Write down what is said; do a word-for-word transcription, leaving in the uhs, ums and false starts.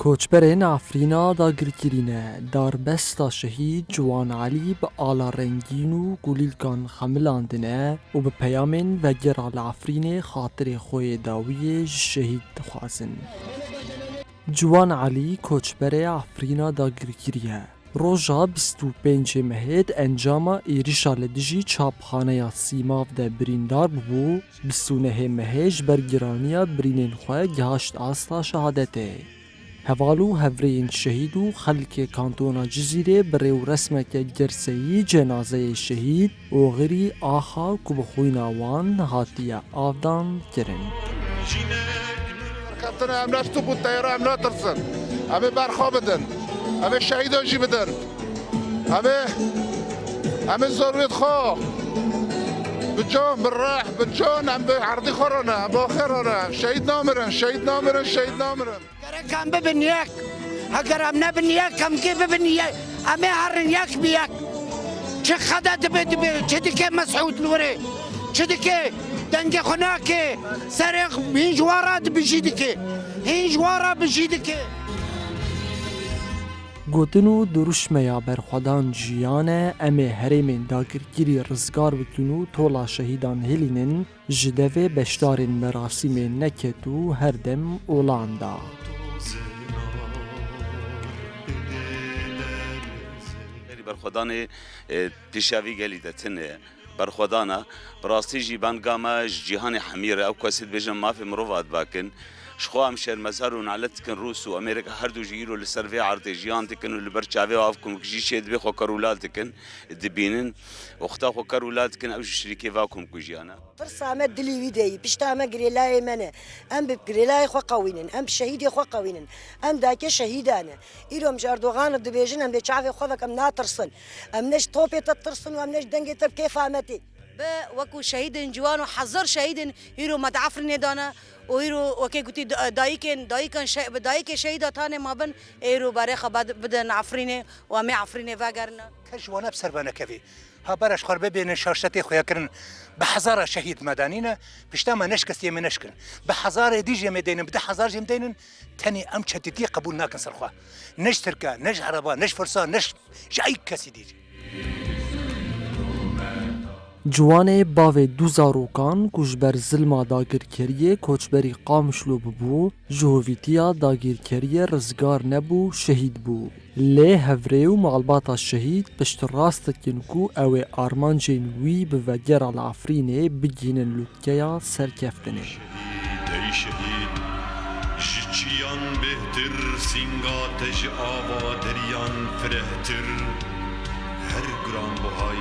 Koçberên Efrîna dagirkirî ne, darbesta şehîd Ciwan Elî bi ala rengîn û kulîlkan xemilandine û bi peyamên vegera li Efrînê xatirê xwe yê dawiyê ji şehîd dixwazin. Ciwan Elî koçberê Efrîna dagirkirî ye. Roja bîst û pêncê mehê di encama êrişa li dijî çapxaneya Sîmav de birîndar bûbû, bîst û nehê mehê ji ber giraniya birînên xwe gihaşt asta şehadetê. Heval û hevrêyên şehîd û xelkê kantona Cizîrê bi rê û resmeke girseyî cenazeyê şehîd Oxirî Axa ku bi xwîna wan hatiye avdan kirin. Kevtine em ne ji top û teyara em natirsin. Em ê berxwe bidin. Em ê şehîda jî bidin. Em ê, em ê zarokê xwe bi can, bi reh, bi can em bi erdî xwe re ne, em bi axê re ne. Şehîd namirin, şehîd namirin, şehîd namirin. Gerek em bibin yek. Heger em nebin yek, em kê bibin yek. Em ê herin yek bi yek. Çi xede dibe dibe, çi dike Mesûd li wirê? Çi dike? Dengê xwe nake. Serê hîn ji wan re dibijî dike. Hîn ji wan re bijî dike. Gotin û dirûşmeya berxwedan jiyan e, em ê herêmên dagirkirî rizgar bikin û tola şehîdan hilînin, ji devê beşdarên merasîmê neket û her dem olan da. Berî berxwedanê, e, pêşiya vî gelî de tune berxwedana. Bi rastî jî banga me ji cîhanê hemî re, ew kesê dibêjin mafê mirovan dibakin. Ji xwe em şermezar û nalet dikin, Rûs û Amerîka her du jî îro li ser vê erdê jiyan dikin û li ber çavê wan ev komkujî çêdibe, xwe ker û lal dikin, dibînin û xwe ker û lal dikin, ew jî şirîkê va komkujiyan e. Tirsa me dilî wî de yî, pişta me girêlayê me ne. Em bi girêlayê xwe qewînin, em bi şehîdê xwe qewînin, em dayikê şehîdan e. Îro em ji Erdogan re dibêjin, em bê çavê xwe vekin, em natirsin. Em ne ji topê te tirsin û em ne ji dengê te bi kêfa me tê. Bi wekû şehîdên ciwan û hezar şehîdên îro me di Efrînê de ne û îro wekê gotî da-, dayikên, dayikan şe-, bi dayikê şehîda tanê mabin, ê îro berê xwe bed-, bidin Efrînê û em ê Efrînê vegerine. Kes ji wan ne bi ser venekevê. Ha bera ji xwe re bibênin şaşetê xwe ya kirin. Bi hezara şehîd me danîne, pişta me neşkestiyê me neşkirin. Bi hezarê dî jê me deynin, bi du hezar jê me deynin, tenê em çetîtiyê qebûl nakin ser xwe. Ne ji Tirka, ne ji Ereba, ne ji Firsa, ne ji, ji ey kesî dî jî. Ciwanê bavê du zarokan ku ji ber zilma dagirkeriyê koçberî Qamişlo bibû, ji hovîtiya dagirkeriyê rizgar nebû, şehîd bû. Lê hevrê û malbata şehîd piştrast dikin ku ew ê armancên wî bi vegera li Efrînê bigihînin lûtkeya serkeftinê. Şehîd, ey şehîd, ji çiyan bêhtir, sînga te ji ava deriyan firehtir, her giranbuhay.